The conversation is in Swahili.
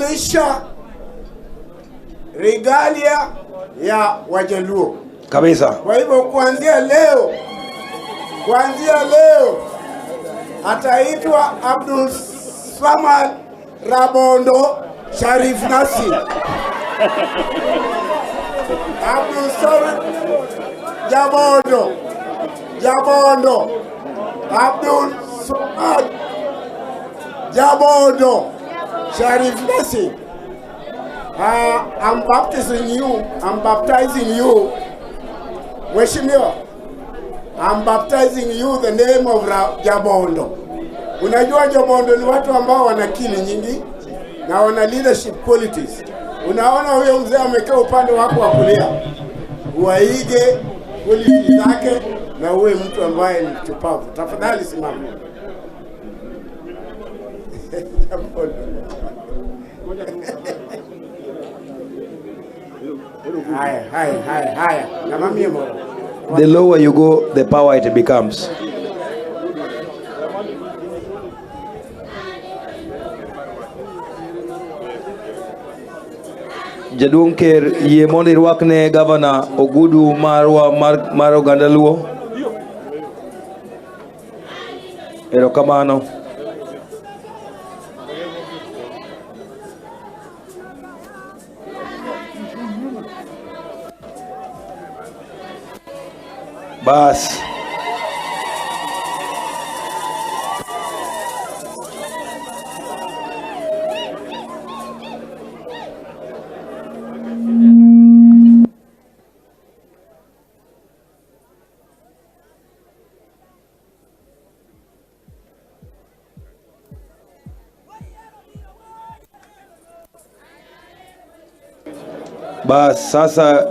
Nimemvalisha regalia ya Wajaluo kabisa. Kwa hivyo kuanzia leo ataitwa Abdul Samad Rabondo Sharif Nasir. Abdul Samad Jabondo, Jabondo, Abdul Samad Jabondo Sharif Nasir. I'm baptizing you. I'm baptizing you. Mheshimiwa, I'm baptizing you the name of Jabondo. Unajua Jabondo ni watu ambao wana akili nyingi na wana leadership qualities. Unaona huyo mzee amekaa upande wako wa kulia, uwaige qualities zake na uwe mtu ambaye ni chupavu. Tafadhali simama. Jabondo. Haya, haya, haya, haya. Na mamie moro. The lower you go, the power it becomes. Jaduong' Ker, yie mondo irwakne gavana ogudu marwa mar oganda Luo. Erokamano. Bas. Bas, sasa